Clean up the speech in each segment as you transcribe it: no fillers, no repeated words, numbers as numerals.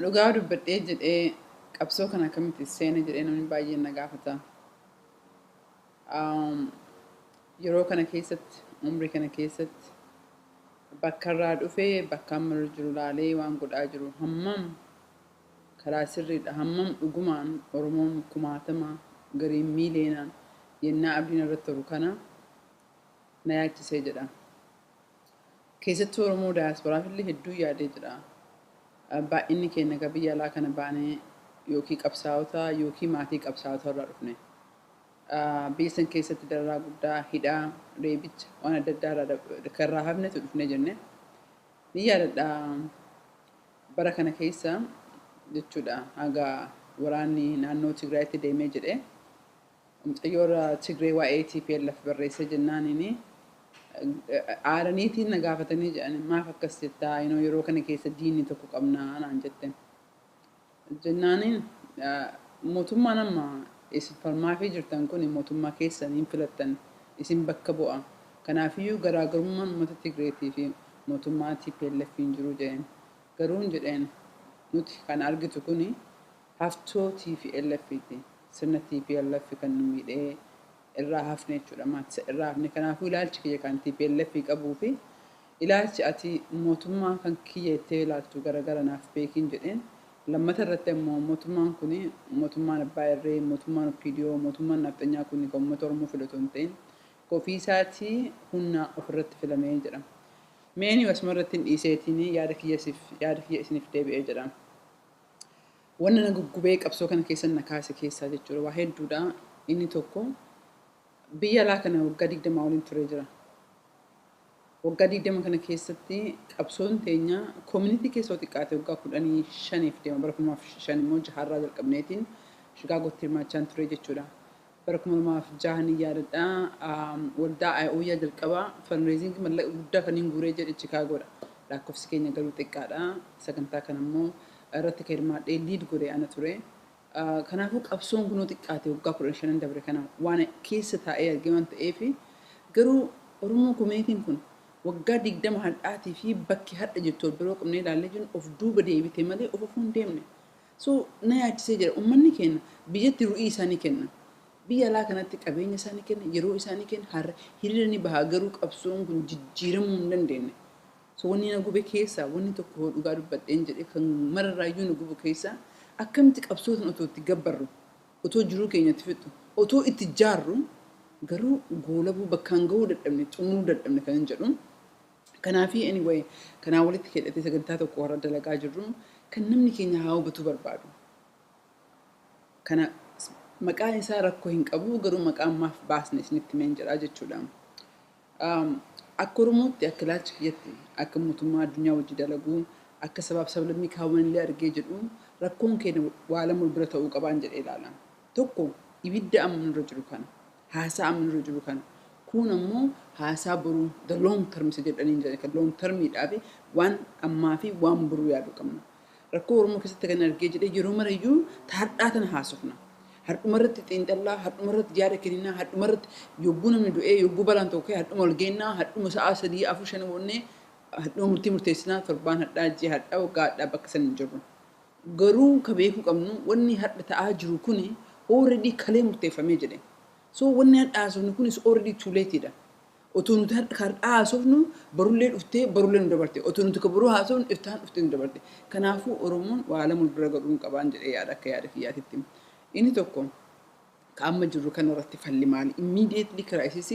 Dhugaa dubbadhee jedhee qabsoo kana akkamitti seene jedhee namni baay'een na gaafata. Yeroo kana keessatti, umrii kana keessatti, bakka irraa dhufee bakka amma irra jiru laalee waan godhaa jiru hammam karaa sirriidha, hammam dhugumaan Oromoon kumaatama gariin miileenaan yennaa abdiin irratti horu kana na yaachisee jedha. Keessattuu Oromoo daayasporaaf illee hedduu yaadee jedha. Baay'inni keenya gara biyya alaa kana baanee yookiin qabsaa'ota yookiin maatii qabsaa'ota irraa dhufne. Biyya san keessatti dararaa guddaa, hidhaa, reebicha waan adda addaa irraa kan irraa hafnetu dhufne jenne. Ni yaadadha, bara kana keessa jechuudha, haga waraanni naannoo Tigraayitti deemee jedhee mucayyoo Tigree waa'ee TPLF barreessee jennaaniini aaraniitiin na gaafatanii jedhan, "Maaf akkas jettaa? Yeroo kana keessa diinni tokko qabnaa," naan jette. Jennaaniin, "Mootummaan amma isin falmaafii jirtan kun mootummaa keessan hin filattan, isin bakka bu'a. Kanaafiyyuu garaagarummaan uummata Tigreetii fi mootummaa TPLF hin jiru," jedheen. Garuu hin jedheen, nuti kan argitu kuni haftoo TPLF ti. Sirna TPLF kan nu miidhee irraa hafne jechuudha. Maatii irraa hafne. Kanaafuu ilaalchi kiyya kan TPLF qabuu fi ilaalchi ati mootummaa kan kiyya jettee ilaaltu garagara, naaf beekin jedheen. Lammata irratti ammoo mootummaan kun mootummaan abbaa irree, mootummaan OPDO, mootummaan nafxanyaa kun kan uummata Oromoo filatu hin ta'in, ofii isaatii humna ofirratti filamee jedha. Meeni asuma irratti hin dhiiseetiin yaada kiyya isiniif deebi'ee jedha. Wanna na guggubee qabsoo kana keessa na kaase keessaa jechuudha waa hedduudha. Inni tokko, biyya alaa kana waggaa 20 waliin turee jira. Waggaa 20 kana keessatti qabsoon teenya community keessa yoo xiqqaate waggaa 15f deema. Bara 2005 immoo jaharraa jalqabneetiin Chicaagootti hirmaachaa ture jechuudha. Bara 2006 ni yaadadha, waldaa IOYA jalqabaa fundraising mallaqa guddaa kan hin guuree jedhe Chikaagoodha. Lakkoofsi keenya garuu xiqqaadha. Sagantaa kana immoo irratti kan hirmaadhee lead godhee ana ture. Kanaafuu qabsoon kunoo xiqqaate waggaa 15n dabre kana waan keessa taa'ee argee waan ta'eef, garuu Oromoo communityn kun waggaa 20 hadhaatii fi bakki hadha jirtu wal biroo qabnee ilaallee jiru of duuba deebite malee of ofuu hin deemne. So na yaachisee jira. Uummanni keenya biyyatti ru'ii isaanii kenna. Biyya alaa kanatti qabeenya isaanii kenna, yeroo isaanii kenna, har'a hiriira ni baha, garuu qabsoon kun jijjiiramuu hin dandeenye. So wanni na gube keessaa wanni tokko, dhugaa dubbadheen jedhe, kan mararraayyuu na gubu keessaa, akkamitti qabsoo tan otoo itti gabbarru, otoo jiruu keenyatti fixu, otoo itti jaarru, garuu goolabuu bakkaan gahuu dadhabne, xumuruu dadhabne kan hin jedhu. Kanaafii anyway kanaa walitti hidhatee sagantaa tokko warra dalagaa jirru kan namni keenya haa hubatu barbaadu. Kana maqaan isaa rakkoo hin qabu, garuu maqaan maaf baasne isinitti himeen jedha jechuudha. Akka Oromootti, akka ilaalcha kiyyatti, akka mootummaa addunyaa wajji dalaguu, akka sabaaf sablammii kaawwan illee argee jedhu, rakkoon keenya waa lama wal bira ta'uu qabaan jedhee ilaala. Tokko, ibidda amma nurra jiru kana, haasaa amma nurra jiru kana. Kun ammoo haasaa boruu, the long term isa jedhanii jedhan, kan long termiidhaa fi waan ammaa fi waan boruu yaaduu qabna. Rakkoo Oromoo keessatti kan argee jedhee, yeroo marayyuu har'aa tana haasofna. Hardhuma irratti xiinxallaa, hardhuma irratti yaada kenninaa, hardhuma irratti yogguu namni du'ee, yogguu balaan tokko ka'e hardhuma ol geennaa, hardhuma sa'aa 3, 4, 5 boonnee hardhuma murtii murteessinaa, torbaan hadhaa, ji'a hadhaa, waggaa hadhaa bakka san hin jirru. Garuu ka beekuu qabnu, wanni hadha ta'aa jiru kuni already kalee murteeffamee jedhe. So wanni hadha haasofnu kunis already too late dha. Otoo nuti har'a haasofnu barullee dhuftee barullee nu dabarte. Otoo nuti ka boruu haasofnu iftaan dhuftee nu dabarte. Kanaafuu Oromoon waa lama wal bira godhuu hin qabaan jedhee yaada, akka yaada kiyyaatitti. Inni tokko, ka amma jirru kanarratti falli maali? Immediately crisis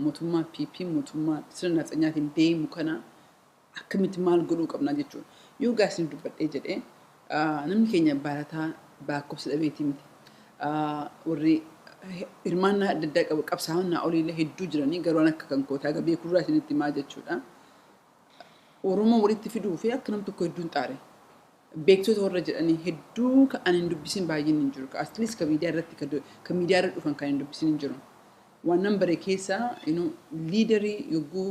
mootummaa PP, mootummaa sirna nafxanyaatiin deemu kana akkamitti maal godhuu qabnaa jechuudha. Yoo gaasni dubbadhee jedhee, namni keenya barataa lakkoofsa dhabeetii miti. Warri hirmaannaa adda addaa qabu, qabsaa'onnaa oliillee hedduu jiranii, garuu akka kan kootaa aga beekurraa isinitti himaa jechuudha. Oromoo walitti fiduu fi akka nam tokko hedduun xaare. Beektota warra jedhanii hedduu kan ani hin dubbisin baay'een hin jiru. At least ka miidiyaa irratti, ka miidiyaa irra dhufan kan hin dubbisin hin jiru. Waan nan bare keessaa leaderii yogguu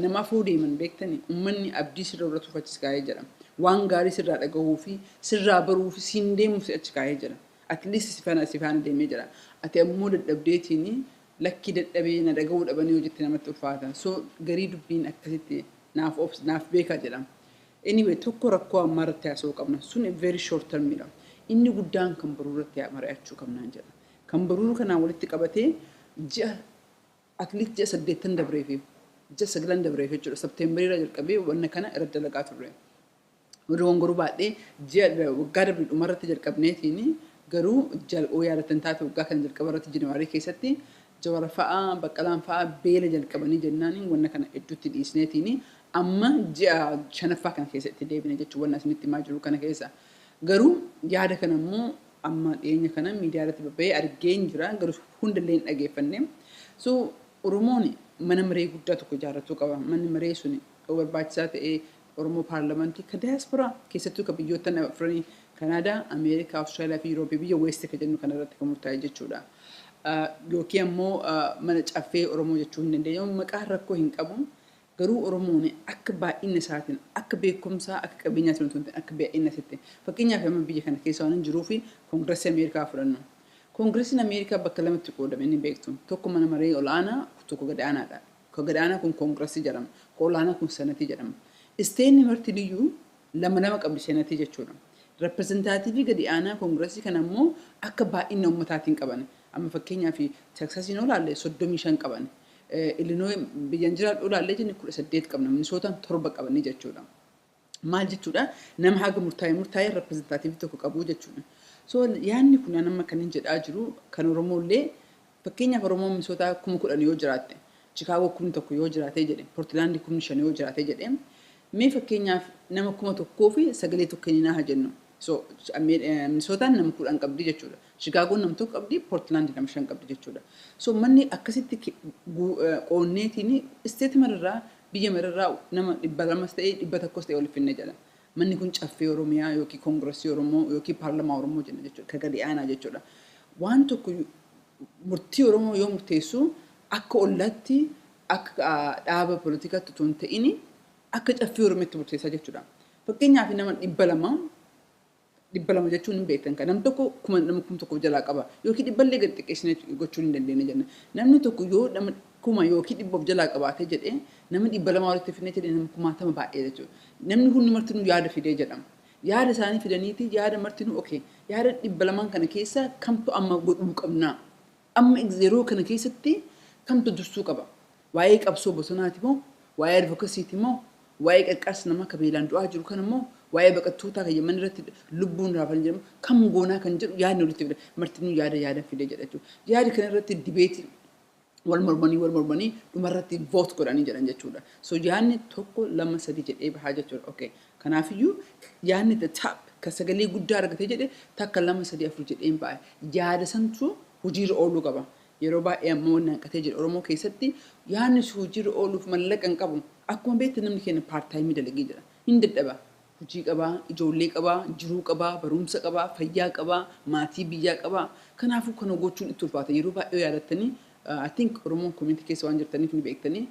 nama afuu deeman beektani, uummanni abdii sirra irratti achi kaa'ee jira. Waan gaarii sirraa dhagahuu fi sirraa baruu fi siin deemuuf si achi kaa'ee jira. At least si faana deemee jira. Ati ammoo dadhabdeetiin lakkii dadhabee na dhagahuu dhabanii hojjetti namatti ulfaata. So garii dubbiin akkasitti naaf beekaa jedha. Anyway, tokko rakkoo ammaa irratti haasa'uu qabna. Sun very short termidha. Inni guddaan kan boruu irratti mari'achuu qabnaan jedha. Kan boruu kanaan walitti qabatee ji'a at least ji'a 8 dabree fi ji'a 9 dabree jechuudha. September irraa jalqabee wanna kana irra dalagaa turre. Dogongoruu baadhee ji'a waggaa darbe dhumarratti jalqabneetiin, garuu jalqoo yaadatan taate, waggaa kana jalqaba irratti January keessatti Jawara fa'aa Baqqalaan fa'aa beela jalqabanii jennaan wanna kana hedduutti dhiisneetiin amma ji'a shanaffaa kana keessatti deebine jechuudha, wanna asinitti himaa jiru kana keessa. Garuu yaada kana immoo amma dhiyeenya kana miidiyaa irratti babba'ee argeen jira, garuu hundallee hin dhageeffanne. So Oromoon mana maree guddaa tokko ijaarrachuu qaba. Manni maree sun yoo barbaachisaa ta'ee Oromoo paarlamentii ka diyaasporaa keessattuu ka biyyoota afranii Kanaadaa, Ameerikaa, Awustiraaliyaa fi Yurooppii, biyya West ka jennu kana irratti kan murtaa'e jechuudha. Yookiin ammoo mana caffee Oromoo jechuu hin dandeenyu. Maqaan rakkoo hin qabu. Garuu Oromoon akka baay'ina isaatiin, akka beekumsaa, akka qabeenyaatiin osoo hin ta'in akka baay'ina isaatti. Fakkeenyaaf, amma biyya kana keessa waan hin jiruu fi Koongiresii Ameerikaa fudhannu. Koongiresiin Ameerikaa bakka lamatti qoodame ni beektu. Tokko mana maree ol'aanaa, tokko gad aanaadha. Ka gad aanaa kun koongiresii jedhama. Ka ol'aanaa kun senatii jedhama. Stateni martiniyyuu lama lama qabdi senatii jechuudha. Representative gadi aanaa koongiresii kana immoo akka baay'ina uummataatiin qaban. Amma fakkeenyaaf Teksasiin olaalle 35 qaban. Ilinooyi biyyan jiraadhu olaallee jenne 18 qabna. Minisootaan 7 qabanii jechuudha. Maal jechuudha? Nama haga murtaa'e murtaa'e representative tokko qabu jechuudha. So yaadni kun amma kan hin jedhaa jiru kan Oromoollee, fakkeenyaaf Oromoon Minisootaa 10,000 yoo jiraatte, Chikaagoo 1000 yoo jiraate jedhe, Poortilaandii 5,000 yoo jiraate jedhe, mee fakkeenyaaf nama 1000 fi sagalee tokko kenninaa haa jennu. So Minisootaan nama 10 qabdi jechuudha. Chikaagoon nama tokko qabdi, Poortilaandii nama shan qabdi jechuudha. So manni akkasitti qoonneetiin state mararraa, biyya mararraa nama 200s ta'ee 100s ta'e waliif finne jedha. Manni kun caffee Oromiyaa yookiin Koongiresii Oromoo yookiin paarlamaa Oromoo jenna jechuudha. Ka gadi aanaa jechuudha. Waan tokko murtii Oromoo yoo murteessu akka ollaatti, akka dhaaba poolitikaatti otoo hin ta'in akka caffee Oromootti murteessaa jechuudha. Fakkeenyaaf nama 200, 200 jechuun hin beektan, kan namni tokko 1000, nama 1000 jalaa qaba yookiin dhibballee gadi xiqqeessine gochuu hin dandeenye jenna. Namni tokko yoo nama 1000 yookiin 100 of jalaa qabaatee jedhee, nama 200 walitti fidnee jedhee, nama kumaatama baay'ee jechuudha. Namni hundi martinuu yaada fidee jedhama. Yaada isaanii fidaniiti yaada martinuu, okay, yaada 200n kana keessa kamtu amma godhuu qabnaa? Amma yeroo kana keessatti kamtu dursuu qaba? Waa'ee qabsoo bosonaati moo? Waa'ee advocacyti moo? Waa'ee qarqaarsa namaa ka beelaan du'aa jiru kana moo? Waa'ee baqattootaa kan Yemen irratti lubbuun raafan jedhamu kam goonaa kan jedhu yaadni walitti fida. Martinuu yaada yaada fide jedha jechuudha. Yaada kana irratti debate wal mormanii wal mormanii dhumarratti vote godhanii jedhan jechuudha. So yaadni tokko, lama, sadi jedhee bahaa jechuudha. Okay. Kanaafiyyuu yaadni the top ka sagalee guddaa argatee jedhe takka, lama, sadi, afur jedhee hin ba'a. Yaada santu hojiirra ooluu qaba. Yeroo baay'ee ammoo wanni hanqatee jedhe Oromoo keessatti yaadni sun hojiirra ooluuf mallaqa hin qabu. Akkuma beektan namni keenya part time dalagee jira. Hin dadhaba. Hojii qabaa, ijoollee qabaa, jiruu qabaa, barumsa qabaa, fayyaa qabaa, maatii biyyaa qabaa. Kanaafuu kana gochuun itti ulfaata. Yeroo baay'ee yaadattanii, I think Oromoon community keessa waan jirtaniif ni beektanii,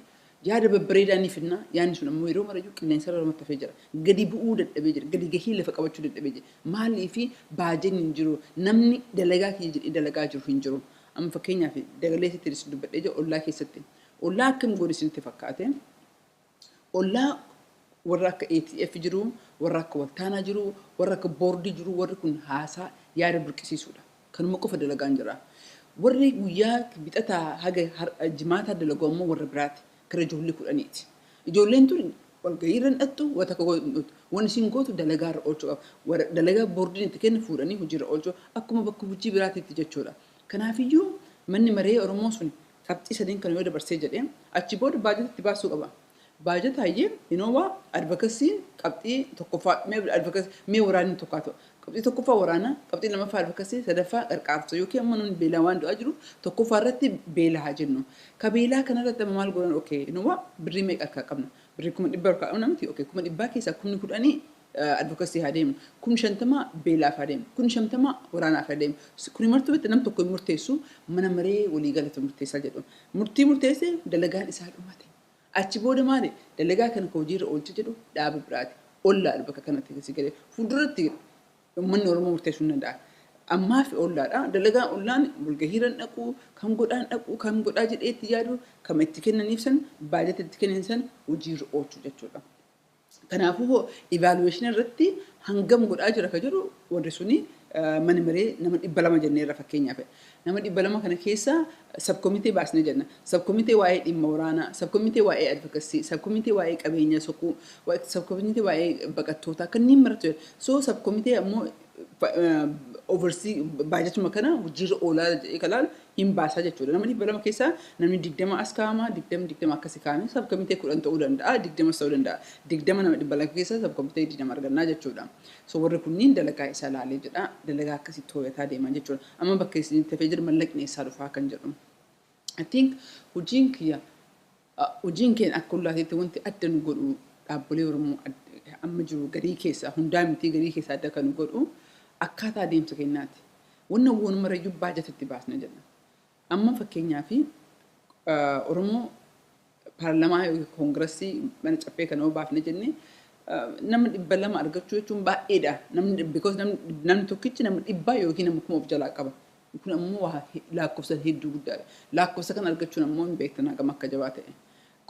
yaada babbareedaa ni fidna. Yaadni sun ammoo yeroo marayyuu qilleensa irra namatti hafee jira. Gadi bu'uu dadhabee jira. Gadi gahii lafa qabachuu dadhabee jira. Maalii fi baajenni hin jiru. Namni dalagaa kiyya jedhee dalagaa jiru hin jiru. Amma fakkeenyaaf dagaleetitti isin dubbadhee jira ollaa keessatti. Ollaa akkam goone isinitti fakkaate? Ollaa warra akka ATF jiru, warra akka Waltaanaa jiru, warra akka boordii jiru, warri kun haasaa yaada burqisiisuudha. Kanuma qofa dalagaan jira. Warri guyyaa bixataa haga jimaataa dalagu ammoo warra biraati. Kara ijoollee 10ti. Ijoolleen tun walgahii irra hin dhattu, wanta akka gootu. Wanni isin gootu dalagaa irra oolchuu qaba. Warra dalagaa boordiin itti kenne fuudhanii hojiirra oolchuu akkuma bakka hojii biraatiitti jechuudha. Kanaafiyyuu manni maree Oromoo sun qabxii sadiin kana yoo dabarsee jedhee, achi booda baajata itti baasuu qaba. Baajata hayyee inoo advocacy qabxii tokkoffaa, mee advocacy, mee waraanni tokko haa ta'u. Qabxii tokkoffaa waraana, qabxii lammaffaa advocacy, sadaffaa qarqaarsa yookiin ammoo namni beelaa waan du'aa jiru tokkoffaa irratti beela haa jennu. Ka beelaa kanarratti amma maal godhan? Okay, inoo birrii meeqa harkaa qabna? Birrii 100,000 harkaa qabna miti? Okay, 100,000 keessaa 10,000 advocacy haa deemu. 50,000 beelaaf haa deemu. 50,000 waraanaaf haa deemu. Kuni martuu bitti nam tokko hin murteessu, mana maree waliigalatu murteessaa jedhu. Murtii murteesse, dalagaan isaa dhumate. Achi booda maali? Dalagaa kana ka hojiirra oolche jedhu dhaaba biraati. Ollaadha bakka kanatti si galee. Fuulduratti uummanni Oromoo murteessuu hin danda'a. Ammaa fi ollaadha. Dalagaan ollaan walgahiirra dhaqu, kan godhaan dhaqu, kan godhaa jedhee itti yaadu, kan itti kennaniif san, baajata itti kennan san hojiirra oolchuu jechuudha. Kanaafuu evaluation irratti hangam godhaa jira ka jedhu, warri suni mana maree nama 200 jenneerra fakkeenyaaf. Nama 200 kana keessa subcommittee baasnee jenna. Subcommittee waa'ee dhimma waraanaa, subcommittee waa'ee advocacy, subcommittee waa'ee qabeenya soquu, subcommittee waa'ee baqattootaa kanneen maratu jira. So subcommittee ammoo oversee baajatuma kana hojiirra oolaa jedhee kan laalu hin baasaa jechuudha. Nama 200 keessaa namni 20 as kaa'ama, 20 20 akkasii kaa'ame subcommittee 10 ta'uu danda'a, 20 ta'uu danda'a. 20 nama 200 keessaa subcommittee 20 argannaa jechuudha. So warri kunniin dalagaa isaa laalee jedha. Dalagaa akkasii too'ataa deeman jechuudha. Amma bakka isin tafee jiru mallaqni eessaa dhufaa kan jedhu. I think hojiin kiyya, hojiin keenya akka ollaatiitti wanti adda nu godhu, dhaabbolee Oromoo amma jiru garii keessaa hundaa miti, garii keessaa adda kan nu godhu akkaataa adeemsa keenyaati. Wanna walumarrayyuu baajata itti baasna jenna. Amma fakkeenyaaf Oromoo paarlamaa yookiin koongiressii mana caffee kana yoo baafne jenne, nama 200 argachuu jechuun baay'eedha. Namni, because namni tokkichi nama 100 yookiin nama 1000 of jalaa qaba. Kun ammoo waa lakkoofsa hedduu guddaadha. Lakkoofsa kana argachuun ammoo hin beektan hagam akka jabaa ta'e.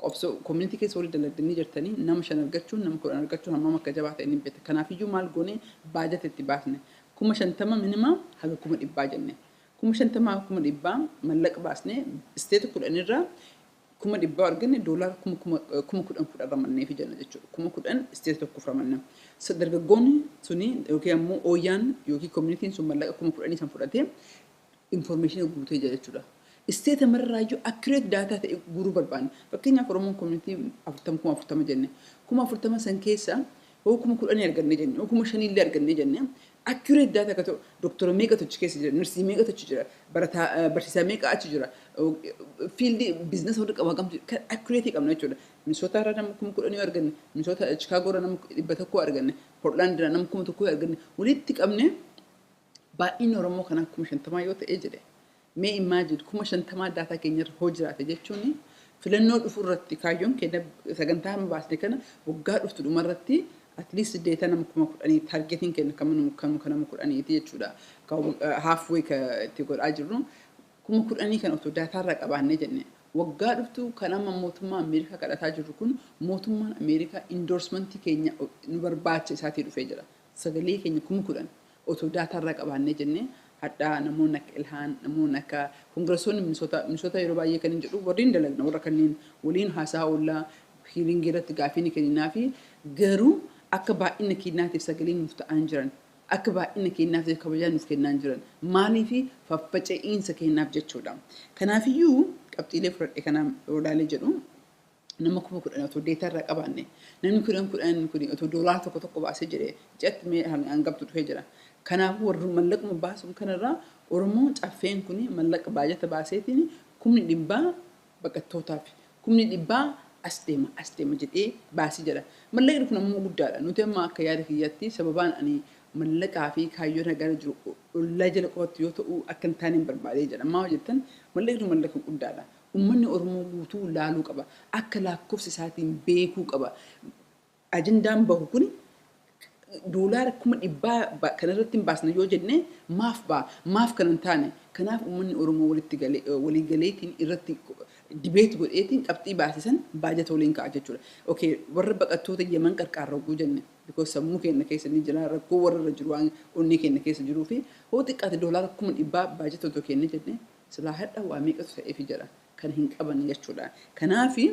Qobsoo community keessa walii dalagdanii jirtanii nama 5 argachuun, nama 10 argachuun hammam akka jabaa ta'e ni beekta. Kanaafiyyuu maal goone? Baajata itti baasne. 50,000 minimum haga 100,000 jenne. 50,000 haga 100,000 mallaqa baasnee state 10rraa 100,000 arganne, doolaara 10,000 10,000 ramanneefi jenna jechuudha. 10,000 state tokkoof ramanna. Dargaggoonni suni yookiin ammoo ooyyaan yookiin communityn sun mallaqa 10,000 san fudhatee information guutee jira jechuudha. State mararraayyuu accurate data ta'e guuruu barbaanna. Fakkeenyaaf Oromoon community 40, 40,000 jenne. 40,000 san keessa hoo 10,000 arganne jenne, hoo 5,000 illee arganne jenne, accurate data akka ta'u, doktora meeqatu achi keessa jira, nursii meeqatu achi jira, barataa barsiisaa meeqa achi jira, field business warri qabu hagamtu kan accurate qabna jechuudha. Minnesota irraa nama 10,000 yoo arganne, Minnesota Chicago irraa nama 100 arganne, Portland irraa nama 1000 yoo arganne, walitti qabne baay'inni Oromoo kanaa 50,000 yoo ta'e jedhe, mee imagine 50,000 data keenyarra hoo jiraate jechuun, filannoo dhufu irratti kaayyoon keenya sagantaa hamma baasne kana waggaa dhuftu dhumarratti at least data nama 10,000 targetiin keenya kan nama 10,000ti jechuudha. Halfway ka itti godhaa jirru 10,000 kan otoo dataarraa qabaannee jenne, waggaa dhuftu kan amma mootummaa Ameerikaa kadhataa jirru kun, mootummaan Ameerikaa endorsementii keenya nu barbaacha isaatii dhufee jira. Sagalee keenya 10,000 otoo dataarraa qabaannee jenne, hadhaa namoonni akka Ilhaan, namoonni akka koongiressonni Minnesota yeroo baay'ee kan hin jedhu warreen dalagna warra kanneen waliin haasaa oollaa, hearingii irratti gaafii ni kenninaa fi garuu akka baay'ina keenyaatiif sagalee nuuf ta'an jiran, akka baay'ina keenyaatiif kabajaa nuuf kennaa jiran maaliifi faffaca'iinsa keenyaaf jechuudha. Kanaafiyyuu qabxiilee fudhadhe kanaan olaalee jedhu, nama 10,000 otoo data irraa qabaanne, namni 10,000 kun otoo doolaara tokko tokko baasee jedhee, ji'atti mee hangamtu dhufee jira. Kanaafuu warri mallaquma baasuun kanarraa Oromoo caffeen kun mallaqa baajata baaseetiin 100,000 baqattootaaf, 100,000 as deema as deema jedhee baasii jedha. Mallaqni kun ammoo guddaadha. Nuti amma akka yaada kiyyaatti sababaan ani mallaqaa fi kaayyoo nagaa jiru ollaa jala qofatti yoo ta'u akka hin taane hin barbaadee jedha. Maa hojjettan mallaqni kun mallaqa guddaadha. Uummanni Oromoo guutuu laaluu qaba. Akka lakkoofsa isaatiin beekuu qaba. Ajandaan bahu kun doolaara 100,000 kanarratti hin baasna yoo jenne, maaf ba'a? Maaf kan hin taane? Kanaaf uummanni Oromoo walitti galee, walii galeetiin irratti debate godheetiin qabxii baasisan baajata waliin ka'a jechuudha. Okay, warra baqattoota Yemen qarqaarra oguu jenne, because sammuu keenya keessa ni jira, rakkoo warra irra jiru waan onnee keenya keessa jiruu fi hoo xiqqaate doolaara 100,000 baajata otoo kenne jenne, silaa hadha waa meeqatu ta'eefi jira kan hin qaban jechuudha. Kanaafi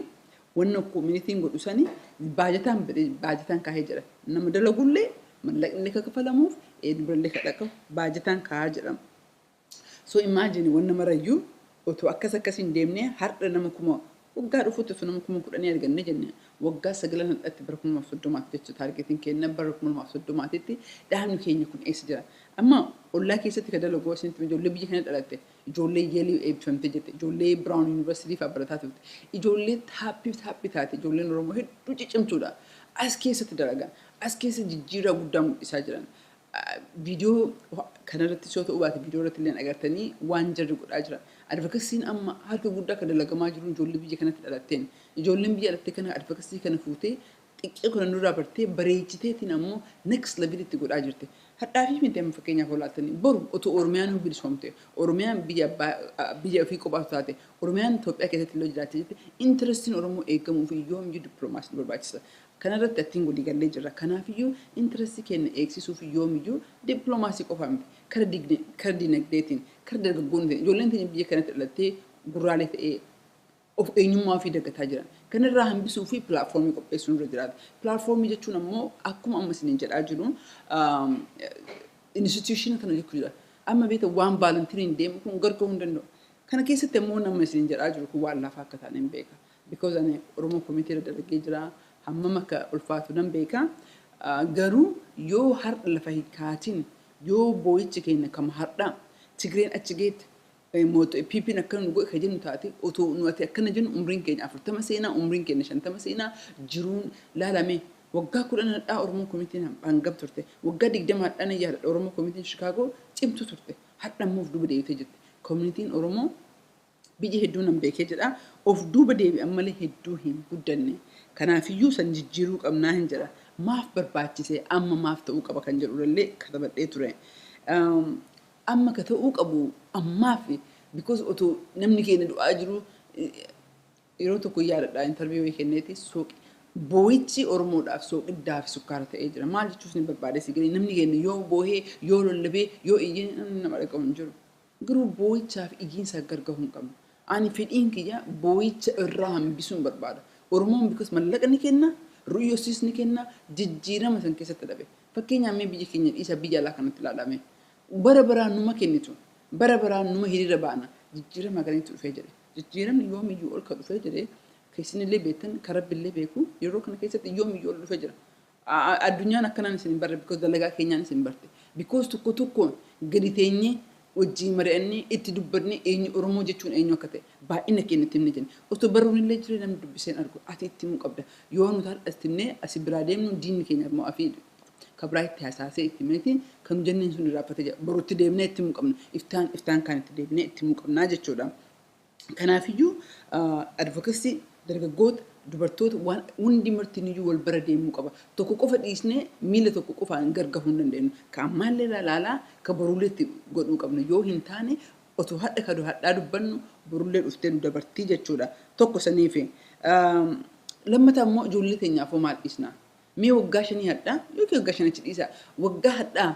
wanna communityn godhu sani baajataan baajataan kaahee jira. Nama dalagullee mallaqni ka kafalamuuf eenyurallee ka dhaqabu baajataan kaa'aa jedhama. So imagine wanna marayyuu otoo akkas akkasiin deemnee, har'a nama kuma, waggaa dhufutti osoo nama 10,000 arganne jenne, waggaa sagalan hadhatti bara 2030tti jechuudha targetiin keenya, bara 2030tti dhaabni keenya kun eessa jira? Amma ollaa keessatti ka dalagu isinitti, ijoollee biyya kana dhalatte, ijoollee Yale eebbifamte jette, ijoollee Brown University fa'aa barataa turte, ijoollee taappii taappii taate, ijoolleen Oromoo hedduu ciccimtuudha. As keessatti dalagan, as keessa jijjiirraa guddaa mul'isaa jiran. Viidiyoo kanarratti yoo ta'uu baate viidiyoo irratti illee agartanii waan jarri godhaa jiran. Advocacyn amma harka guddaa kan dalagamaa jiru ijoollee biyya kanatti dhalatteen. Ijoolleen biyya dhalatte kana advocacy kana fuutee xiqqee kana nurraa bartee bareechiteetiin ammoo next level itti godhaa jirti. Hadhaa fi miti, amma fakkeenyaaf olaaltanii boru otoo Oromiyaan nu bilisoomte, Oromiyaan biyya biyya ofii qofaaf taate, Oromiyaan Itoophiyaa keessatti illee jiraachee jirti, interestiin Oromoo eegamuu fi yoomiyyuu dippiloomaasiin barbaachisa. Kanarratti attiin walii gallee jirra. Kanaafiyyuu interestii keenya eegsisuuf yoomiyyuu dippiloomaasii qofaa miti. Kara dinagdeetiin, kara dargaggoonni, ijoolleen teenya biyya kanatti dhalattee gurraalee ta'ee of eenyummaa ofii dagataa jiran. Kanarraa hambisuu fi platformii qopheessuun irra jiraata. Platformii jechuun ammoo akkuma amma isiniin jedhaa jiru institution kana jechuu jira. Amma beekta, waan volunteeriin deemu kun gargaaruu hin danda'u. Kana keessatti ammoo nama isiniin jedhaa jiru kun waan lafaa akka ta'an hin beeka. Because ani Oromoo community irra dalagee jira. Hammam akka ulfaatu nan beeka. Garuu yoo har'a lafa hin kaatin, yoo boo'ichi keenya kama har'a Tigreen achi geette, PPn akkana nu godhe ka jennu taate, otoo nu ati akkana jennu umriin keenya 40 seenaa, umriin keenya 50 seenaa, jiruun laalame. Waggaa 10 hadhaa Oromoo communityn hangam turte? Waggaa 20 hadhaan yaadadha, Oromoo communityn Shikaagoo cimtu turte. Hadha immoo of duuba deebitee jirti. Communityn Oromoo biyya hedduu nan beekee jedha, of duuba deebi'an malee hedduu hin guddanne. Kanaafiyyuu san jijjiiruu qabnaa hin jedha. Maaf barbaachise, amma maaf ta'uu qaba kan jedhu illee katabadhee ture. Amma ka ta'uu qabu ammaaf, because otoo namni keenya du'aa jiru, yeroo tokko yaadadha, interview kenneeti, sooqi boo'ichi Oromoodhaaf sooqiddaa fi sukkaara ta'ee jira. Maal jechuus ni barbaade si galee, namni keenya yoo boohee, yoo lallabee, yoo iyyee, namni nama dhaqabu hin jiru. Garuu boo'ichaa fi iyyiinsa gargahuu hin qabnu. Ani fedhiin kiyya boo'icha irraa hambisuun barbaada. Oromoon because mallaqa ni kenna, ru'yosis ni kenna, jijjiirama san keessatti dhabe. Fakkeenyaaf mee biyya keenya dhiisa, biyya alaa kanatti ilaalame. Bara baraan numa kennitu. Bara baraan numa hiriira baana. Jijjiirama akkamitti dhufee jedhe. Jijjiiramni yoomiyyuu ol ka dhufee jedhe, keessinillee beektan, kan Rabbillee beeku, yeroo kana keessatti yoomiyyuu ol dhufee jira. Addunyaan akkanaan isin hin barre, because dalagaa keenyaan isin barte. Because tokko tokkoon gadi teenyee wajjin mari'annee itti dubbannee, eenyu Oromoo jechuun eenyu akka ta'e baay'ina keenya itti himne jenna. Otoo barruun illee jiree namni dubbiseen argu, ati itti himuu qabda. Yoo nuti har'a itti himnee asii biraa deemnu, diinni keenya immoo afii kabraa itti hasaasee itti himeeti kan jenneen sun irraanfatee jira. Borutti deemnee itti himuu qabna. Iftaan iftaan kan itti deebinee itti himuu qabnaa jechuudha. Kanaafiyyuu advocacy, dargaggoota, dubartoota, waan hundi martiniyyuu wal bira deemuu qaba. Tokko qofa dhiisnee miila tokko qofaan gargahuu hin dandeenyu. Ka ammaallee ilaalaa ka boruullee itti godhuu qabna. Yoo hin taane, otoo hadha ka hadhaa dubbannu, borullee dhuftee nu dabartii jechuudha. Tokko saniifi. Lammataa immoo ijoollee teenyaaf hoo maal dhiisnaa? Mee waggaa 5 hadhaa yookiin waggaa 5 achi dhiisaa. Waggaa hadhaa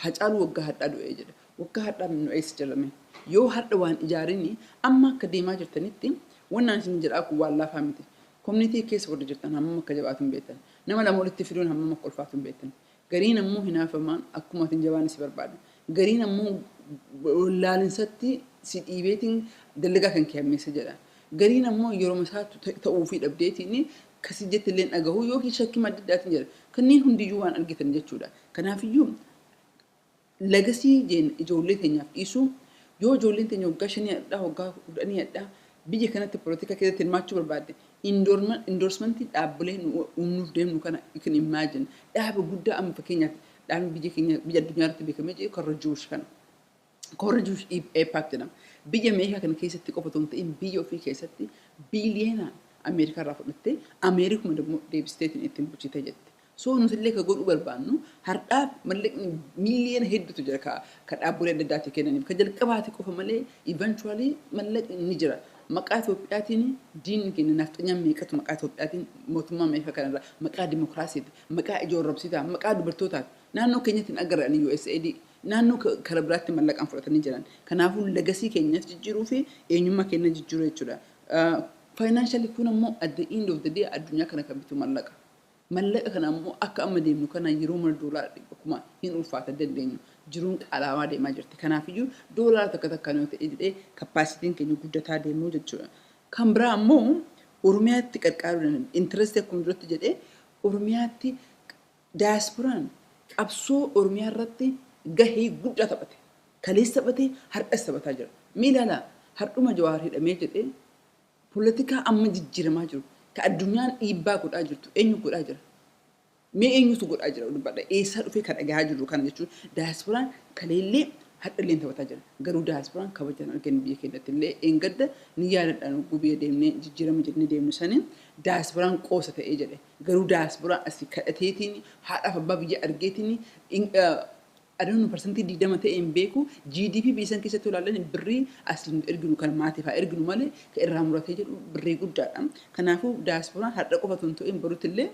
Hacaaluu waggaa hadhaa du'ee jedha. Waggaa hadhaa nu eessa jirame? Yoo hadha waan ijaarini amma akka deemaa jirtanitti, wannaan isin jedhaa kun waan laafaa miti. Community keessa warri jirtan hammam akka jabaatu hin beektan. Nama lama walitti fiduun hammam akka ulfaatu hin beektan. Gariin ammoo hinaafamaan akkuma atin jabaan si barbaada. Gariin ammoo wallaalinsatti si dhiibeetiin dalagaa kan kee hammeessa jedha. Gariin ammoo yeroo isaatu ta'uufii dhabdeetiin kasi jette illee dhagahuu yookiin shakkii madda addaatiin jedha. Kanneen hundiyyuu waan argitan jechuudha. Kanaafiyyuu legacy jeen ijoollee teenyaaf dhiisuu, yoo ijoolleen teenya waggaa 5 hadhaa, waggaa 10 hadhaa biyya kanatti poolitikaa keessatti hirmaachuu barbaadde, endorsementii dhaabbilee nu uumnuuf deemnu kana, you can imagine, dhaaba guddaa amma fakkeenyaaf dhaabni biyya keenya biyya addunyaa irratti beekamee jiru Korra Jewish kana. Korra Jewish AIPAC jedhama. Biyya Ameerikaa kana keessatti qofa otoo hin ta'in, biyya ofii keessatti biiliyoonaan Ameerikaa irraa fudhattee Ameerikuma deebisteetiin ittiin bulchitee jetti. So nuti illee ka godhuu barbaannu, har'aaf mallaqni miiliyoona hedduutu jira ka dhaabbilee adda addaatti kennaniif. Ka jalqabaati qofa malee eventually mallaqni ni jira. Maqaa Itoophiyaatiin diinni keenya nafxanyaan meeqatu maqaa Itoophiyaatiin mootummaa Ameerikaa kanarraa maqaa dimokiraasiiti, maqaa ijoorrabsiitaa, maqaa dubartootaati. Naannoo keenyatti hin agarre ani USAID naannoo kara biraatti mallaqaan fudhatanii jiran. Kanaafuu legacy keenyas jijjiiruu fi eenyummaa keenya jijjiiruu jechuudha. Financially kun ammoo at the end of the day addunyaa kana kan bitu mallaqa. Mallaqa kana ammoo akka amma deemnu kana yeroo mara doolaara 100,000 hin ulfaata dandeenyu. Jiruun qaalaawaa deemaa jirti. Kanaafiyyuu doolaara takka takkaan yoo ta'e jedhee capacityn keenya guddataa deemuu jechuudha. Kan biraa ammoo Oromiyaatti qarqaaruu danda'u. Interestii akkuma duratti jedhee, Oromiyaatti daayasporaan qabsoo Oromiyaa irratti gahee guddaa taphate. Kaleessa taphatee, har'as taphataa jira. Mee ilaalaa, har'uma Jawaar hidhamee jedhee, poolitikaa amma jijjiiramaa jiru, ka addunyaan dhiibbaa godhaa jirtu, eenyu godhaa jira? Mee eenyutu godhaa jira dubbadha. Eessaa dhufee kan dhagahaa jirru kana jechuun, daayasporaan kaleellee Hadhalleen taphataa jira. Garuu daasporaan kabajaan argan biyya keenyatti illee eengadda ni yaadadhaan biyya deemnee jijjiirama jennee deemnu sanii daasporaan qoosa ta'ee jedhe. Garuu daasporaan asii kadhateetiin haadhaaf abbaa biyya argeetiin aduun 20% ta'e hin beeku. GDP biyya san keessatti ilaalan birrii asii erginu kan maatiif haa erginu malee kan irraa muratee jedhu birrii guddaadha. Kanaafuu daasporaan har'a qofa osoo hin ta'in borutti illee,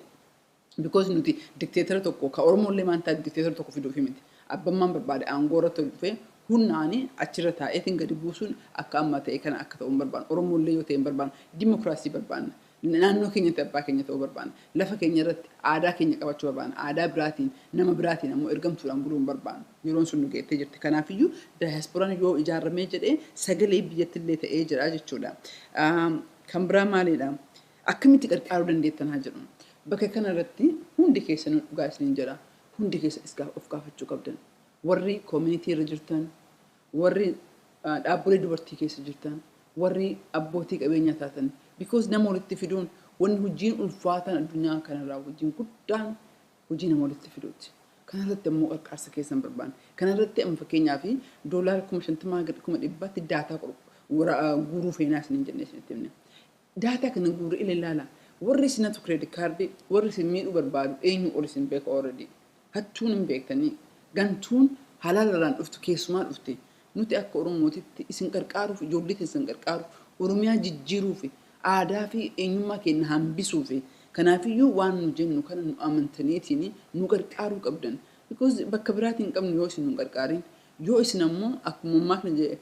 because nuti dictator tokko ka Oromollee maan taate dictator tokko fiduufi miti. Abbammaan barbaade aangoo irratti dhufee humnaani achirra taa'eetiin gadi buusuun akka amma ta'e kana akka ta'u hin barbaannu. Oromollee yoo ta'e hin barbaannu. Dimokiraasii barbaanna. Naannoo keenyatti abbaa keenya ta'uu barbaanna. Lafa keenya irratti aadaa keenya qabachuu barbaanna. Aadaa biraatiin, nama biraatiin ammoo ergamtuudhaan buluu hin barbaannu. Yeroon sun nu geettee jirti. Kanaafiyyuu daayasporaan yoo ijaaramee jedhee sagalee biyyatti illee ta'ee jira jechuudha. Kan biraa maalidha? Akkamitti qarqaaruu dandeettan haa jedhu. Bakka kanarratti hundi keessanuu, dhugaa isiniin jedha. Hundi keessa of gaafachuu qabdan. Warri community irra jirtan, warri dhaabbilee dubartii keessa jirtan, warri abbootii qabeenyaa taatan. Because nama walitti fiduun wanni hojiin ulfaataan addunyaa kanarraa, hojiin guddaan hojii nama walitti fiduuti. Kanarratti immoo qarqaarsa keessan barbaanna. Kanarratti amma fakkeenyaaf $50,000 gadi 100,000tti data guuruu feenaa isiniin jennee isinitti himne. Data kana guuruu ila ilaala. Warri isinatu credit card, warri isin miidhuu barbaadu eenyu ol isin beeka already. Hattuun hin beektanii. Gantuun halaalarraan dhuftu keessumaa dhufte. Nuti akka Oromootitti isin qarqaaruuf, ijoollee keessan qarqaaruuf, Oromiyaa jijjiiruuf, aadaa fi eenyummaa keenya hambisuuf, kanaafiyyuu waan nu jennu kana nu amantaniitiin nu qarqaaruu qabdan. Because bakka biraatiin hin qabnu yoo isin nu qarqaarin. Yoo isin ammoo akkuma ammaa kana jedhe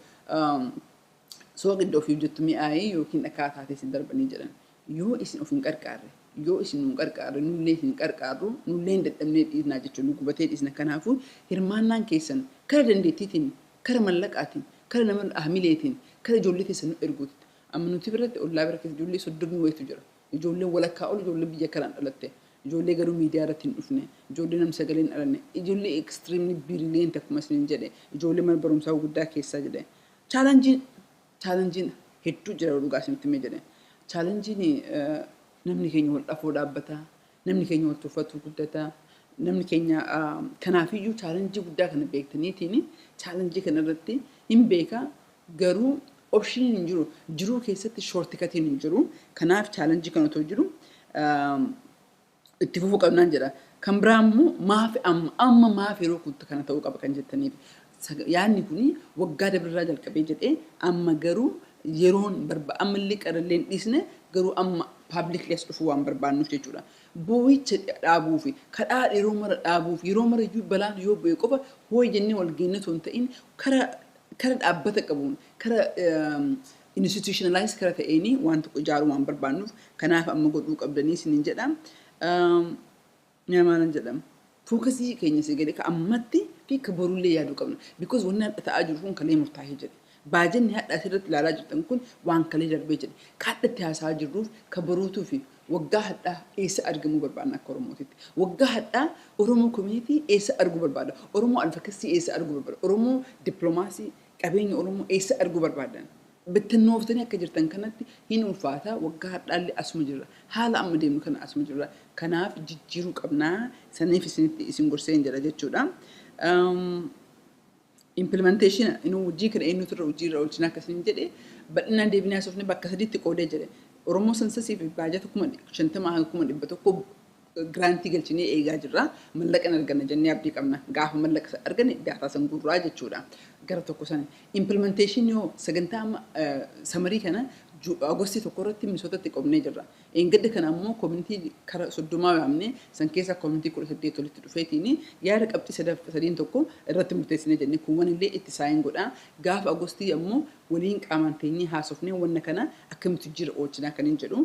sooqidda ofiif jettu mi'aayii yookiin dhakaa taatee isin darbanii jedhan. Yoo isin of hin qarqaarre, yoo isin nu qarqaarre, nullee hin qarqaarru, nullee hin dadhabnee dhiisnaa jechuudha, nu gubatee dhiisna. Kanaafuu hirmaannaan keessan kara dandeettiitiin, kara mallaqaatiin, kara nama hamileetiin, kara ijoollee keessan nu erguuti. Amma nuti biratti ollaa bira keessa ijoollee 30 wayitu jira. Ijoolleen walakkaa ol ijoollee biyya kanaan dhalatte. Ijoollee garuu miidiyaa irratti hin dhufne. Ijoollee nam sagalee hin dhalanne. Ijoollee extremely brilliant akkuma isiniin jedhe. Ijoollee mana barumsaa guddaa keessaa jedhe. Challengeiin hedduu jira, dhugaa isinitti himee jedhe. Challengeiin namni keenya wal dhafoo dhaabbata. Namni keenya wal tuffatu guddata. Namni keenya kanaafiyyuu challenge guddaa kana beektaniitiin challenge kana irratti hin beeka, garuu optioniin hin jiru. Jiruu keessatti shortcutiin hin jiru. Kanaaf challenge kana otoo jiru itti fufuu qabnaan jedha. Kan biraa immoo maaf amma maaf yeroo kun kana ta'uu qaba kan jettaniif. Yaadni kuni waggaa dabirraa jalqabee jedhee amma garuu yeroon ammallee qarallee hin dhiisne, garuu amma publicly as dhufuu waan barbaannuuf jechuudha. Boo'icha dhaabuu fi kadhaa yeroo mara dhaabuuf, yeroo mara iyyuu balaan yoo bu'e qofa hooyi jennee wal geenne osoo hin ta'in, kara dhaabbata qabuun, kara institutionalize kara ta'eenii waan tokko ijaaruu waan barbaannuuf, kanaaf amma godhuu qabdanii isiniin jedha. Maalan jedhama. Focus keenya si gadi ka ammatti fi ka borullee yaaduu qabna. Because wanni hadha ta'aa jiru kun kalee murtaa'ee jedhe. Baajanni hadha asirratti ilaalaa jirtan kun waan kalee darbee jedhe. Ka hadhatti haasa'aa jirruuf ka boruutuu fi waggaa hadhaa eessa argamuu barbaadna akka Oromootitti? Waggaa hadhaa Oromoo community eessa arguu barbaada? Oromoo advocacy eessa arguu barbaada? Oromoo diplomacy, qabeenya Oromoo eessa arguu barbaadan? Bittinnooftanii akka jirtan kanatti hin ulfaata, waggaa hadhaallee asuma jirra. Haala amma deemnu kana asuma jirra. Kanaaf jijjiiruu qabnaa, saniif isinitti isin gorsee hin jedha jechuudha. Implementation inni hojii kana eenyutu irra hojii irra oolchina akkasiin jedhe bal'inaan deebinee haasofne bakka sadiitti qoodee jedhe. Oromoo censusii fi baajata 50,000 hanga 100,000 grant galchinee eegaa jirra. Mallaqa arganna jennee abdii qabna. Gaafa mallaqa arganne data san gurraa jechuudha. Gara tokko sana. Implementation yoo sagantaa amma summer kana August 1 irratti Minnesotatti qobnee jirra. Eengadda kana ammoo community kara 30 waamnee san keessa community 18 walitti dhufeetiin yaada qabxii sadiin tokko irratti murteessinee jennee kuuwwan illee itti sign godhaa. Gaafa August ammoo waliin qaamaan teenyee haasofnee wanna kana akkamitti jira oolchinaa kan hin jedhu.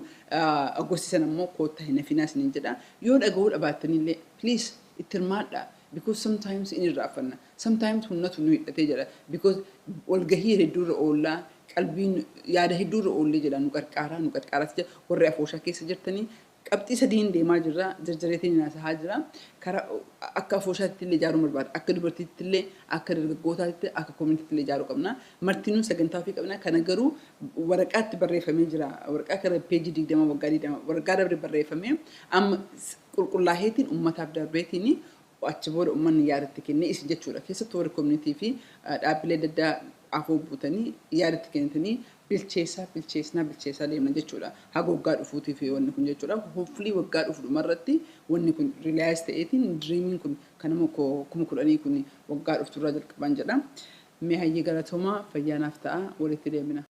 August sana ammoo koottaa hin hafinaa isiniin jedha. Yoo dhaga'uu dhabaattanillee please itti hirmaadhaa. Because sometimes in irraanfanna. Sometimes humnatu nu hidhatee jira. Because walgahii hedduurra oollaa, qalbiin yaada hedduurra oollee jedha, nu qarqaaraa, nu qarqaaraa jira. Warri afooshaa keessa jirtanii qabxii sadiin deemaa jirra, jarjareetiin haasahaa jira. Karaa akka afooshaatti illee ijaaruu barbaada, akka dubartiitti illee, akka dargaggootaatti, akka communitytti illee ijaaruu qabna. Martinuu sagantaa ofii qabna. Kana garuu waraqaatti barreeffamee jira. Waraqaa kana peejii 20, waggaa 20, waraqaa dabre barreeffamee amma qulqullaa'eetiin ummataaf darbeetiin Achi booda uummanni yaadatti kennee isin jechuudha. Keessattuu warri community fi dhaabbilee adda addaa afoo buutanii yaadatti kennitanii bilcheessaa bilcheessinaa bilcheessaa deemna jechuudha. Haga waggaa dhufuutii fi wanni kun jechuudha. Hopefully waggaa dhufu dhumarratti wanni kun realize ta'eetiin dreamiin kun kan nama 10,000 kun waggaa dhufturraa jalqaban jedha. Mee hayyee, galatoomaa, fayyaa naaf ta'a, walitti deemina.